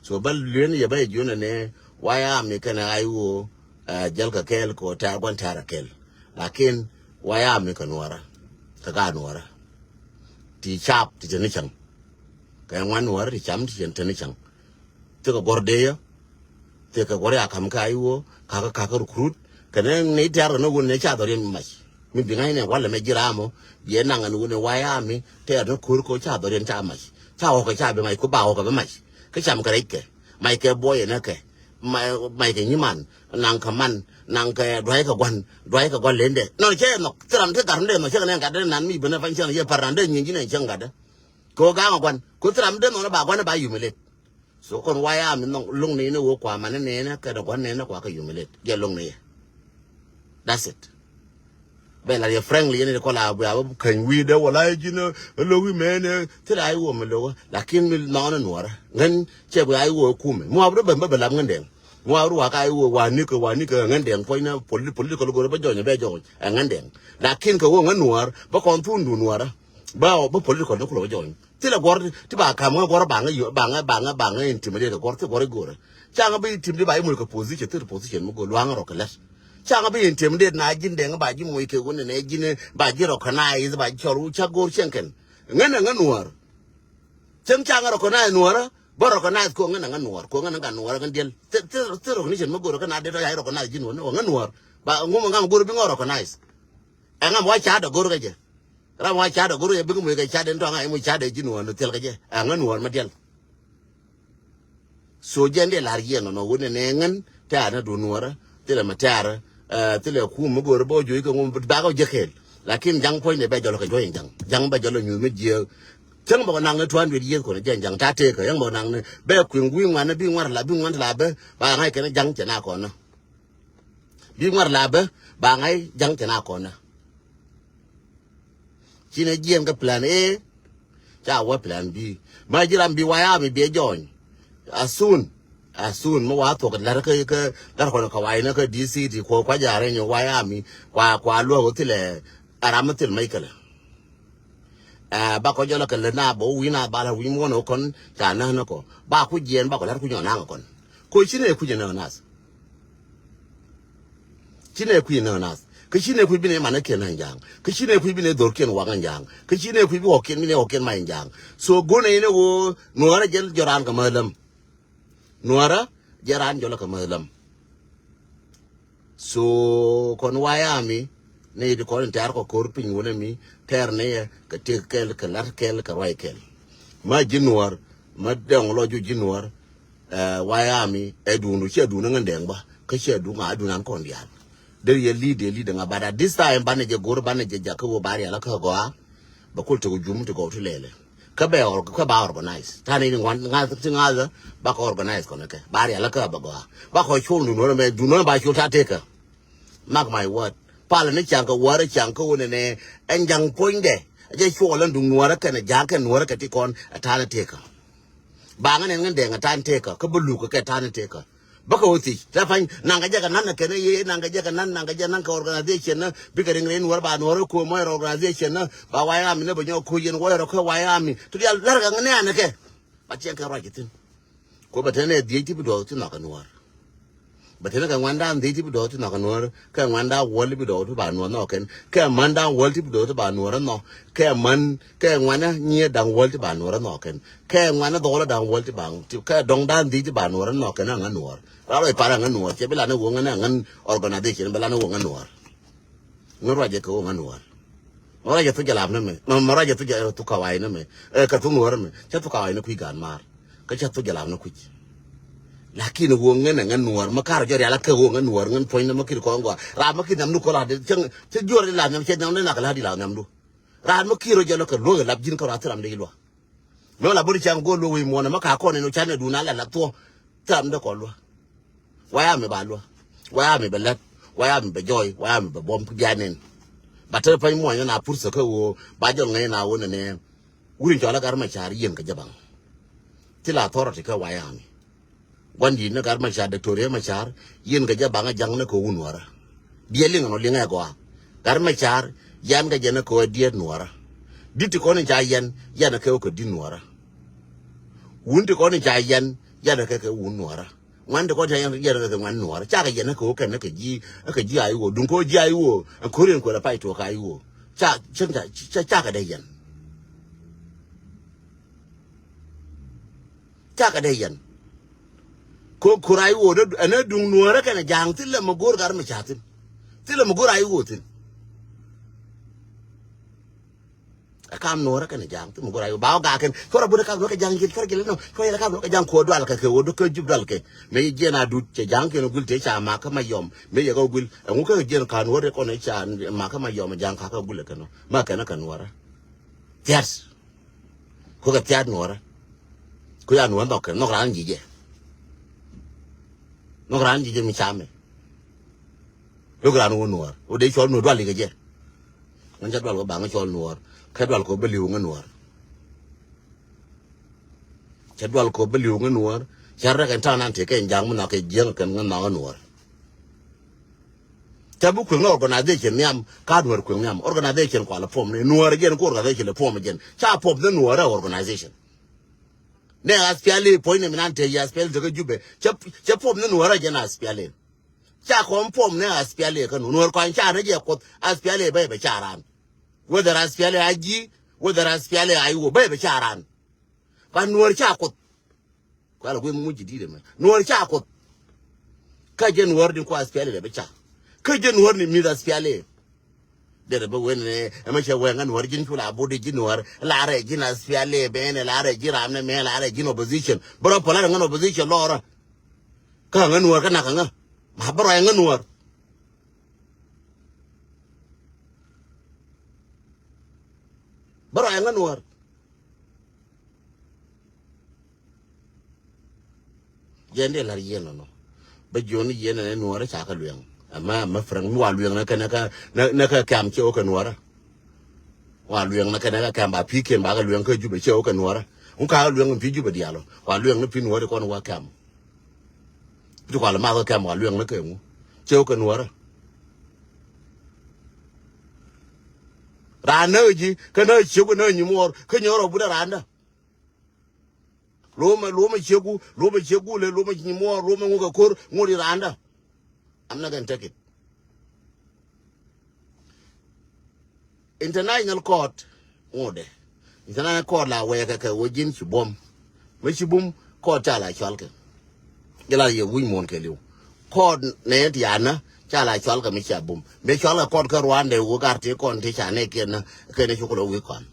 So bä lueeni yɛ bä yɛ jiön ɛnɛ White Army kɛnɛ I O. Ɛ jäl kɛ kɛɛl kɛ ɣöö tɛ̈r gua̱n tɛ̈r ɛ kɛl. Lakin White Army kɛ nuɔrä kɛ ka nuɔrä. Ti cap ti te ni cäŋ. Kɛ ŋuan nuɔrä ti cam ti te ni cäŋ. Thikɛ guɔ̱r dee yä. Thikɛ guɔ̱r ya ka̱m kɛ I O kakä kakä recruit. Kɛnɛ ni tɛ̈r kɛ ni wun ni ca dhɔr yɛn mac. Mi bi ŋa̱cnɛ walɛ mɛ ji̱ raam ɔ. Biɛ naŋ ɛn wun ni White Army tɛ̈r ni ko̱r kɛ ca dhɔr yɛn ca mac. Ca ɣɔ̱kɛ ca bi mac ku ba ɣɔ̱kɛ bi mac. Kä cam kɛ rɛckɛ. Mac kɛ buɔyɛ nä kɛ. Mac kɛ nyiman. Naŋ kɛ man. Naŋ kɛ duay kɛ gua̱n. Duay kɛ gua̱n lendɛ. Nɔn cɛ nhɔk. Thil ram ti gat run dee nhɔk cɛ kɛ nɛn gat dee nan mi ben ɛ pa̱ny cɛn yɛ pär ran dee nyieny ji̱ nɛn cäŋ gat dee. Kɛ ɣöö ga̱a̱ŋ ɛ gua̱n. Kɛ ɣöö thil ram dee nhɔk ni ba gua̱n ɛ ba humiliate. So kɔn White Army nhɔk lo̱ŋ ni ni wä kua mani ni ni kɛ ni gua̱n ni ni kua kɛ humiliate. Jɛ lo̱ŋ ni yɛ. That's it. Bɛ la yɛ frankly yɛn ni kɔla bia bä käny wi̱i̱dɛ wala ji̱n ɛ lo̱k wi̱i̱ mɛn ɛ thil a i̱ wä mi lo̱k. Lakin mi nhɔn ɛ nuɔrä ŋän cɛ bia i̱ wä kumɛ mi wä bä bä bä lap ŋän dɛŋ. Mi wä bä wä ka i̱ wä wä nikɛ wä nikɛ ŋän dɛŋ puɔ̱ny ni poli- political go̱rä bä jɔny bɛ jɔny ɛ ŋän dɛŋ. Lakin kɛ wä ŋän nuɔr bä kɔn thun du nuɔrä. Bä bä political ni kulɛ bä jɔny. Thilɛ guɔr ti ba kam ŋä guɔr ba ŋä yo ba ŋä ba ŋä ba ŋä intimidate guɔr ti guɔr i̱ go̱rä. Ca ŋä bi intimidate ba i̱ moc kɛ position thil position mi go̱r luaŋ rɔ kɛ lɛt. Ca ŋä bi intimidate na ji̱n dɛŋ ba ji̱ moc kɛ wun nɛ ji̱n ba ji̱ recognize ba ji̱ cɔl wu ca go̱r cieŋ kɛn. Ŋän ɛ ŋän Nuɔɔr. Cäŋ ca ŋä recognize Nuɔɔrä, bä recognize ko ŋän ɛ ŋän Nuɔɔr, ko ŋän ɛ ŋän Nuɔɔr ɛ ŋän diɛl. Thil, thil, thil recognition mi go̱o̱rä kä na det tɔ ya recognize ji̱ Nuɔɔr ni ɔ ŋän Nuɔɔr. Ba ŋum ɛ ŋa̱m go̱o̱rä bi ŋɔ recognize. Ɛ ŋa̱m wa ca̱a̱t ɛ go̱o̱rä kɛ jɛ. Ram wa ca̱a̱t ɛ go̱o̱rä kɛ bikɛ moc kɛ ca̱a̱t den tɔ ŋa̱ ɛ moc ca̱a̱t ɛ ji̱ Nuɔɔr ni thil kɛ jɛ. Ɛ ŋän Nuɔɔr ma diɛl. So jɛn dee lar yɛn nɔnɔ wun nɛ nɛ ŋän tɛ̈r ni dun Nuɔɔrä thilɛ ma tɛ̈r, eh, thilɛ kum mi go̱o̱rä bä juɔc kɛ ŋum bakɔ jɛ kɛɛl. Lakin ja̱ŋ puɔ̱nydɛ bɛ jɔl kɛ juɔc in ja̱ŋ. Ja̱ŋ bɛ jɔl nyuth mi jiääk. Cäŋ bɛ kɔ naŋ ni two hundred years kɔn jɛn ja̱ŋ ta̱a̱ tëëkä. Yäŋ bɛ kɔ naŋ ni bɛ kui̱ŋ wi̱i̱ ŋuan ni bi ŋuar la bi ŋuan ti la bä ba ŋa̱c kɛn ja̱ŋ cɛ na kɔn ni. Bi ŋuar la bä ba ŋa̱c ja̱ŋ cɛ na kɔn ni. Ci nɛ jiɛn kä plan A, ca wä plan B. Ma ji̱ ram bi White Army biɛ join. As soon, as soon mi wa thuɔk lar kä, kä lar kɔn kä White ni kä D C ti kuɔ kua ja̱ rɛny White Army kua, kua luɔk thilɛ a ram mi thil mec kälɛ. Ɛ, ba kɔ jɔlä kɛ lät na bä wi̱n a bal a wi̱n muɔn ɔ kɔn ca näk ni kɔ. Ba ku jiɛn ba kɔ lar ku nyɔ naŋ kɔn. Ko ci nɛ kui̱c ni nath. Ci nɛ kui̱ ni nath. Kä ci nɛ kui̱ bi nɛ manä kiɛn ni ja̱a̱ŋ. Kä ci nɛ kui̱ bi nɛ dhor kiɛn wak ni ja̱a̱ŋ. Kä ci nɛ kui̱ bi ɣɔk kiɛn bi nɛ ɣɔk kiɛn ma ni ja̱a̱ŋ. So go̱n ɛ in ɛ ɣöö Nuɔɔrä jɛl jɔran kɛ mäth läm. Nuɔɔrä jɛl ran jɔlä kɛ mäth läm. So kɔn White Army ni ti kɔn in tɛ̈r kɔ ko̱r piny wunɛ mi tɛ̈r ni yɛ kɛ tëk kɛl kɛ la̱t kɛl kɛ ruac kɛl. Ma ji̱ Nuɔɔr ma dɛŋ lɔ ju ji̱ Nuɔɔr. Eh, White Army ɛ duun du ciɛ duun ŋän dɛŋ bä kä ciɛ duun ŋa duun an kɔn diaal. Dee yɛ lead, yɛ lead ŋa, but at this time banɛ jɛ go̱r, banɛ jɛ jakä wä ba rial kä gɔaa. Bɛ kul tek jum ti gɔw ti lɛlɛ. Kä bɛ or-, kä ba organize. Tani ni ŋuan ŋa̱th ti ŋa̱th ba kɛ organize kɔn kɛ ba rial kä bɛ gɔaa. Ba kɔ col duun wä mɛ duun wä ba col ta tekä. Mark my word. Palä ni ca̱ŋ kä wäärä ca̱ŋ kä wä nɛnɛ ɛn ja̱ŋ puɔ̱nydɛ. Jɛ cuɔl ɛn duŋ Nuɔɔrä kɛnɛ ja̱a̱ŋ kɛn Nuɔɔrä kɛ ti kɔn ɛ ta̱a̱n ɛ tekä. Ba ŋä nɛn ŋä dɛŋ ɛ ta̱a̱n tekä kä bä luk kɛ ta̱a̱n tekä. Bä kɛ wä thiec la pa̱ny naŋ kɛ jɛ kɛ nan kɛn ɛ yee naŋ kɛ jɛ kɛ nan naŋ kɛ jɛ naŋ kɛ organization nä bikɛ riŋ riŋ wär ba Nuɔɔr ɛ ko̱o̱m wä organization nä ba White Army nä bä nyɔk ko̱o̱c yɛn wä rɔ kɛ White Army. Tu dial lar kɛ ŋä nɛn ɛ kɛ ba ciɛŋ kɛ ruac kɛ thi̱n. Ko bɛ tɛn ɛ dhiec ti bi duɔth ti nhɔk kɛ Nuɔɔr. Bɛ teni kɛ ŋuandan dhiec ti bi dɔɔk ti nhɔk kɛ Nuɔɔr, kɛ ŋuandan wäl ti bi dɔɔk ti ba Nuɔɔr nhɔk kɛn, kɛ mändan wäl ti bi dɔɔk ti ba Nuɔɔr nhɔk, kɛ män, kɛ ŋuanä nyiee da̱ŋ wäl ti ba Nuɔɔr nhɔk kɛn, kɛ ŋuanä dhɔɔlä da̱ŋ wäl ti ba, ti, kɛ dɔŋdan dhiec ti ba Nuɔɔr nhɔk kɛn aŋä Nuɔɔr. Ram rɔ i̱ par aŋä Nuɔɔr, cɛ bi lan i̱ wä ŋän aŋän organization, bi lan i̱ wä ŋän Nuɔɔr. Ŋän ruacɛ kɛ wä ŋän Nuɔɔr. Mɛ ruacɛ thuk jɛ lam ni mɛ. Mɛ, mɛ ruacɛ thuk jɛ, thuk kawai ni mɛ. Ɛ, kɛ thuk Nuɔɔr mɛ. Cɛ thuk kawai ni kui̱ gaan maar. Kä cɛ thuk jɛ lam ni kui̱. Lakin wä ŋän ɛ ŋän Nuɔɔr. Mɛ kar jɔ rial a kɛ wä ŋän Nuɔɔr, ŋän puɔ̱ny ni mɛ kir kɔn gɔaa. Ram mɛ kir nhiam ni kɔ la di. Cɛ, cɛ juɔr di la nhiam, cɛ nhiam ni nak la di la nhiam du. Ram mɛ kir jɔ lɔ kɛ luɔk ɛ lap ji̱n kä ruath ram di luɔk. Mɛ la bori cäŋ go̱o̱r luɔk wi̱i̱ muɔ̱ɔ̱n mɛ ka kɔn in wä canɛ duun a la la thuɔ̱k. Thil ram dee kɔn luɔk. Wayami ba luɔk. Wayami bɛ lät. Wayami bɛ jɔɔy. Wayami bɛ buɔ̱m ki bianen. Ba te pany muɔ̱ɔ̱ny na pursa kä ɣöö ba jɔl ŋäc na wä nɛnɛ. Wuri cɔl a Gat Macar yieen kɛ jɛ baŋ. Thil authority kä Wayami. Gua̱n di̱i̱t ni Gat Macar, Diktoria Macar, yieen kɛ jɛ baŋ a ja̱ŋ ni kɛ wun Nuɔrä. Biɛ liŋ ɛn ɔ liŋ ɛ gɔaa. Gat Macar, yan kɛ jɛ ni kɛ wä diet Nuɔrä. Di̱t ti kɔn in ca yɛn, yan kɛ wä kɛ di̱t Nuɔrä. Wun ti kɔn in ca yɛn, yan kɛ kɛ wun Nuɔrä. Ŋuan ti kɔn in ca yɛn, yan kɛ kɛ ŋuan Nuɔrä. Cakɛ yɛn kɛ wä kɛn kɛ ji̱, kɛ ji̱ a i̱ wä. Duŋ kɛ wä ji̱ a i̱ wä. Ɛn ko̱r in kuɛl a pay tuɔɔk a i̱ wä. Ca, ca, ca, cakɛ dee yɛn. Cakɛ dee yɛn. Ko, ko̱r a i̱ wä, ɛn ɛ duŋ Nuɔrä kɛnɛ ja̱a̱ŋ, thilɛ mɛ go̱o̱r Gat Macar thi̱n. Thilɛ mɛ go̱o̱r a i̱ wä thi̱n. Ɛ kam Nuɔrä kɛnɛ ja̱a̱ŋ, thilɛ mɛ go̱o̱r a i̱ wä. Ba wä gakä, cuɔr a bun ɛ kam Nuɔrä kɛ ja̱a̱ŋ ji̱n, cuɔr a ji̱n, cuɔr a ji̱n kam Nuɔrä kɛ ja̱a̱ŋ kuɔ dual kɛ, kɛ wä, duk kä jup dual kɛ. Mɛ jiɛn a dut, cɛ ja̱a̱ŋ kɛn gul te ca makä ma yɔm. Mɛ yɛ kɛ gul, ɛŋu kɛ jiɛn ka Nuɔrä kɔn ca makä ma yɔm, ja̱a̱ŋ ka kɛ gul kɛ nɔ. Ma kɛn kɛ Nuɔrä. Thiat. Ko kɛ thiat Nuɔrä. Ko ya Nuɔrä nhɔk kɛ, nhɔk raan ji̱ jɛ. Nhɔk raan ji̱ jɛ mi camɛ. Lok raan wä Nuɔr. Wä dee cɔl Nuɔr dual ikɛ jɛ. Ŋän cɛ dual kɔ baŋ cɔl Nuɔr. Kɛ dual kɔ bä li̱w ŋä Nuɔr. Cɛ dual kɔ bä li̱w ŋä Nuɔr. Cɛ rɛk ɛn ta̱a̱ nan tëë kɛ ɛn ja̱a̱ŋ mi nhɔk kɛ jiäŋ kɛn ŋä nhɔk ŋä Nuɔr. Cɛ bi kueŋ ni organization nhiam, ka Nuɔr kueŋ nhiam. Organization kualɛ form ni Nuɔr jɛn ku organization lɛ form jɛn. Ca form ni Nuɔr ɛ organization. Nɛ S P L A puɔ̱ny ni mi nan te yɛ S P L A te kä Jubɛ. Cɛ, cɛ form ni Nuɔr ɛ jɛn S P L A. Ca kɔn form ni S P L A kä Nuɔr. Nuɔr kɔn ca ni jɛ Kuoth S P L A bɛ bɛ ca ran. Whether S P L A a ji̱, Whether SPLA IO bä bɛ ca ran. Ba Nuɔr ca Kuoth. Kuɛ la guiy muc jadid ɛmɛ. Nuɔr ca Kuoth. Kä jɛ Nuɔr din kua SPLA bɛ ca. Kä jɛ Nuɔr ni mi̱th SPLA. Derɛ bä wen nɛ ɛmɛ cɛ wɛ ŋa Nuɔr ji̱n cu la bot ji̱ Nuɔr. La rɛ ji̱n SPLA bɛ nɛ la rɛ ji̱ ram nɛ mɛ la rɛ ji̱n opposition. Bä rɔ pɔlä rɛ ŋa opposition lɔrä. Kä ŋa Nuɔr kä nak ŋa. Ma bä rɔ ŋa Nuɔr. Bä rɔ ŋa Nuɔr. Yɛn dee lar yɛn nɔnɔ. Bä jiɔn yɛn nɛ Nuɔrä ca kɛ luɛŋ. Ɛmɛ ɛmɛ fräŋ mi wa luɛŋ nɛ kɛ nɛ kɛ nɛ kɛ kɛm cɛ wä kɛ Nuɔrä. Wa luɛŋ nɛ kɛ nɛ kɛ kɛm ba pi̱i̱ kiɛn ba kɛ luɛŋ kä Jubɛ cɛ wä kɛ Nuɔrä. Ŋu ka luɛŋ pi̱i̱ Jubɛ diaal ɔ. Wa luɛŋ ni pi̱i̱ Nuɔrä kɔn wa kɛm. Ti kɔal math kɛ kɛm wa luɛŋ ni kɛ ŋu. Cɛ wä kɛ Nuɔrä. Raan nä ji̱ kä nä ciek nä nyimuɔɔr kä nyɔr ɔ but raan dä. Luɔmɛ luɔmɛ cieku luɔmɛ cieku le luɔmɛ nyimuɔɔr luɔmɛ ŋu kɛ ko̱r ŋu di raan dä. I'm not gonna take it. International court ŋuɔdɛ. International court la wɛɛkɛ kɛ wä ji̱n ci buɔ̱m. Mi ci bum court ca la cɔalkɛ. Jɛ la yɛ wi̱c muɔ̱ɔ̱n kɛ li̱w. Court nɛ ti anä ca la cɔalkɛ mi ca bum. Mi cɔalkɛ court kä Rwanda wä gar ti kɔn ti ca nɛ kiɛn nä kɛn ci kulɛ wi̱i̱ kɔn.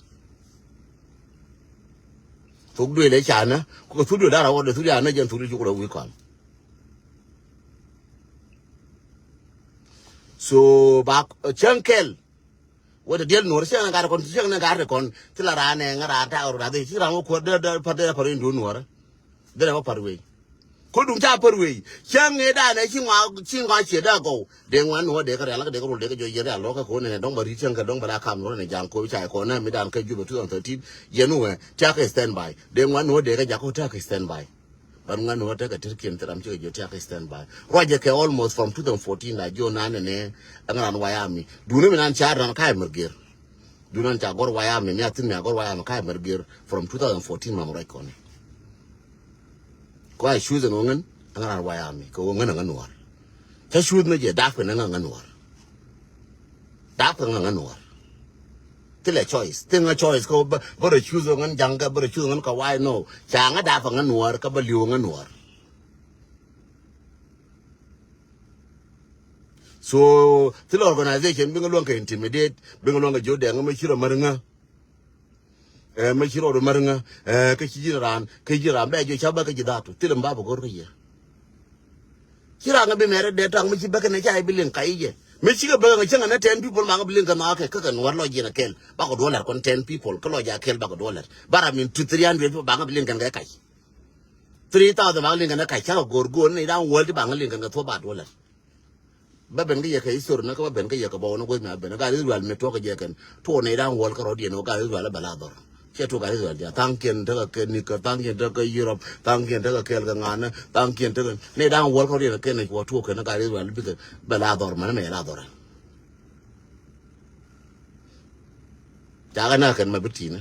Thuk duël ɛ ca nä kɛ thuk duël dar a wä dɛ thuk duël anä jɛn thuk duël ci kulɛ wi̱i̱ kɔn. So ba cäŋ kɛl. Wä te diɛl Nuɔr cäŋ nɛ gat kɔn cäŋ nɛ gat kɔn ti la raan nɛ ŋä raan tak rɔ dathi ci raan wä kuäär dee dee par dee par in duun Nuɔr. Dee wä par wei. Ko duŋ ca par wei cäŋ nɛ dan nɛ ci ŋɔa ci ŋɔa ciɛ dee gɔw dee ŋuan Nuɔr dee kä rial kä dee kä rol dee kä jɔ yɛn rial lɔ kä ko nɛ dɔŋ ba ri cäŋ kɛ dɔŋ ba la kam Nuɔr nɛ jaŋ ko ca kɔ nɛ mi dan kä Jubɛ two thousand thirteen yɛn wɛ tiak stand by dee ŋuan Nuɔr dee kä jak ko tiak stand by. Ban ŋuan ni wä tekɛ tërkiɛn thil ram cikɛ jiɔ tiak stand by. Ruacɛ kɛ almost from two thousand fourteen la jiɔ nan nɛ nɛ ɛŋ ran White Army. Duni mi nan ca ran ka̱a̱c mär gër. Duni nan ca gɔr White Army mi a thin mi a gɔr White Army ka̱a̱c mär gër from two thousand fourteen mam ruac kɔni. Kua choose ɛn wä ŋän ɛŋ ran White Army kɛ wä ŋän ɛŋ ŋän Nuɔr. Cä cuth mi jɛ dap kɛ ni ŋä ŋä Nuɔr. Dap kɛ ŋä ŋä Nuɔr. Thilɛ choice thil ŋä choice kä bä bä rɔ cuth ŋän jaŋ kä bä rɔ cuth ŋän kä why no. Ca ŋä dap kɛ ŋä Nuɔr kä bä li̱w ŋä Nuɔr. So thilɛ organization bi ŋä luäŋ kɛ intimidate bi ŋä luäŋ kɛ jiö dɛŋ ŋä mi ci rɔ mär ŋä. Ɛ mɛ ci rɔɔdu mär ŋä ɛ kä ci ji̱n raan kä ji̱n raan bɛ jiɔ ca bä kä ji̱ dhaatu thilɛ mi ba bä go̱r kä yɛ. Ci raan ŋä bi mɛrɛ dee taŋ mi ci bä kɛ nɛ ca i̱ bi liŋ ka i̱ jɛ mi ci kɛ bä kɛ ŋä cäŋ ɛ nɛ ten people ma ŋä bi liŋ kɛ nhɔakɛ kä kɛ nuɔ̱r lɔc jiɛn ɛ kɛl bakɔ duɔ̱l lɛr kɔn ten people kä lɔc a kɛl bakɔ duɔ̱l lɛr bara min tu three hundred people ba ŋä bi liŋ kɛn kɛ kac. Three thousand ba ŋä liŋ kɛn kɛ kac cakɛ go̱r go̱r ni raan wäl ti ba ŋä liŋ kɛn kɛ thuɔ̱k ba duɔ̱l lɛr. Bä ben kä yɛ kɛ history ni kä bä ben kä yɛ kɛ bä wä ni guäth mi a ben gat Israel mi tuɔk kɛ jɛ kɛn tuɔk nɛy da̱ŋ wäl kä rɔ̱diɛn wä gat Israel bɛ la dhɔr. Cɛ tuɔk gat Israel jɛ thaŋkiɛn tekɛ kɛ nikɛ thaŋkiɛn tekɛ Europe thaŋkiɛn tekɛ kɛɛl kɛ ŋa̱nä thaŋkiɛn tekɛ nɛy da̱ŋ wäl kä rɔ̱diɛn kɛn wä tuɔk kɛn gat Israel bikɛ bɛ la dhɔr mɛn mɛ la dhɔr. Cakɛ na kɛn mɛ bi ti̱nä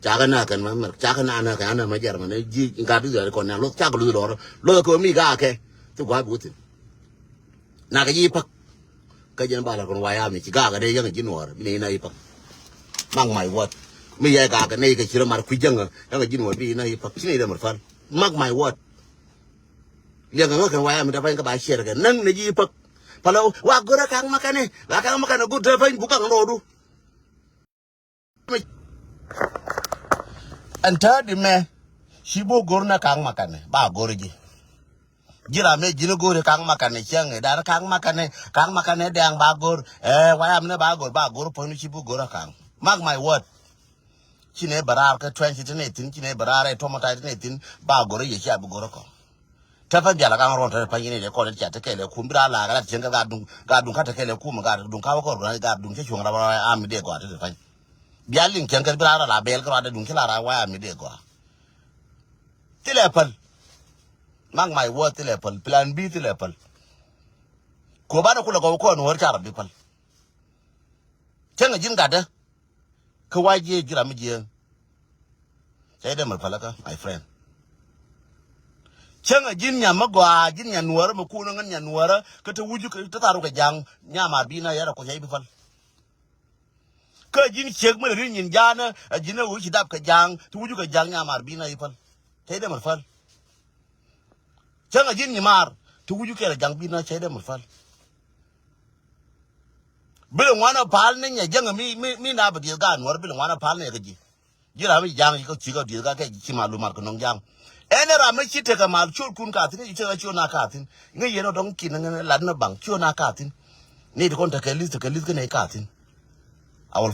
cakɛ na kɛn mɛ mɛ cakɛ na na kɛn anɛ mɛ jɛr mɛ ni ji̱ gat Israel kɔn na loth cakɛ loth lɔrä loth kɛ mi gaa kɛ. Ti gua̱a̱ bi wä thi̱n. Nak ji̱ päk. Kä jɛn ba la kɔn waya mi ci gakɛ dee yäŋ ji̱ nuɔɔr bi ni na i̱ päk. Mark my word. Mi yɛ gakɛ nɛy kɛ ci rɔ mar kui̱ jäŋä yäŋ ji̱ nuɔɔr bi na i̱ päk ci nɛy dee mär päl. Mark my word. Liɛŋ kɛ ŋä kɛn waya mi dee pa̱ny kä ba ciɛɛr kɛ näŋ ni ji̱ i̱ päk. Pälä wa go̱rä ka̱ŋ makɛnɛ wa ka̱ŋ makɛnɛ go̱r te pa̱ny buk ka̱ŋ rɔɔdu. Ɛn täädi mɛ ci bo̱o̱k go̱r nɛ ka̱ŋ makanɛ ba go̱r ji̱. Ji̱ ram mɛ ji̱n go̱r ka̱ŋ makanɛ cäŋ i̱ dan ka̱ŋ makanɛ ka̱ŋ makanɛ dɛŋ ba go̱r. Ɛ wayam nɛ ba go̱r ba go̱r puɔ̱ny ci bo̱o̱k go̱r ka̱ŋ. Mark my word. Ci nɛ bɛ raar kä twenty ti nɛ thi̱n ci nɛ bɛ raar ɛ tɔmɔ tay ti nɛ thi̱n ba go̱r yɛ ci a bi go̱r kɔ. Tɛpɛ bial a kaŋ ruɔn tɛpɛ pany ni de kɔn ca te kɛlɛ kum bi ra la rat cieŋ ka ga duŋ ga duŋ ka te kɛlɛ kum ga duŋ ka wä kɔr ga duŋ cɛ cuɔŋ ra ba am de gɔa te pany. Bial liŋ cieŋ kɛ bi ra la bɛl kɛ ra de duŋ cɛ la ra wa am de gɔa. Thilɛ päl. Mark my word thilɛ päl plan B thilɛ päl. Ko ba de kulɛ gɔw kɔn wär ca ra bi päl. Cieŋ a ji̱n gatdä. Kä wa jiɛ ji̱ ram mi jiɛ. Cɛ dee mɛ päläkä my friend. Cäŋ a ji̱n nyam mi gɔaa ji̱n nya nuäärä mi kun ŋän nya nuäärä kä te wuju kä te tharu kɛ ja̱ŋ nyam a bi na yɛrɛ kuɔth cɛ bi päl. Kä ji̱n ciek mi lɛ ri̱n nyin ja̱a̱nä, ɛ ji̱n ɛ ɣöö ci dap kɛ ja̱a̱ŋ, ti wucu kɛ ja̱a̱ŋ nyamaar bi̱i̱n a i̱ päl. Cäydɛ mɛ päl. Cäŋ a ji̱n nyimaar ti wucu kɛl a ja̱ŋ bi̱i̱n a cäydɛ mɛ päl. Bilɛ ŋuan a pal ni nyɛ jäŋ mi, mi, mi na bɛ dieth gaat nuɔr bilɛ ŋuan a pal ni nyɛ kɛ ji̱. Ji̱ ram mi ja̱ŋ ci kä, ci kä dieth gaat kɛ ci ma lumar kɛ nɔŋ ja̱ŋ. Ɛn ram mi ci tekɛ mal ciötkun ka thi̱n, ci tekɛ ciöt na ka thi̱n. Ŋäc yɛn ɔ dɔŋ kin ŋäc lat ni baŋ ciöt na ka thi̱n. Ni ti kɔn tekɛ li̱th, tekɛ li̱th kä nɛy ka thi̱n. A wal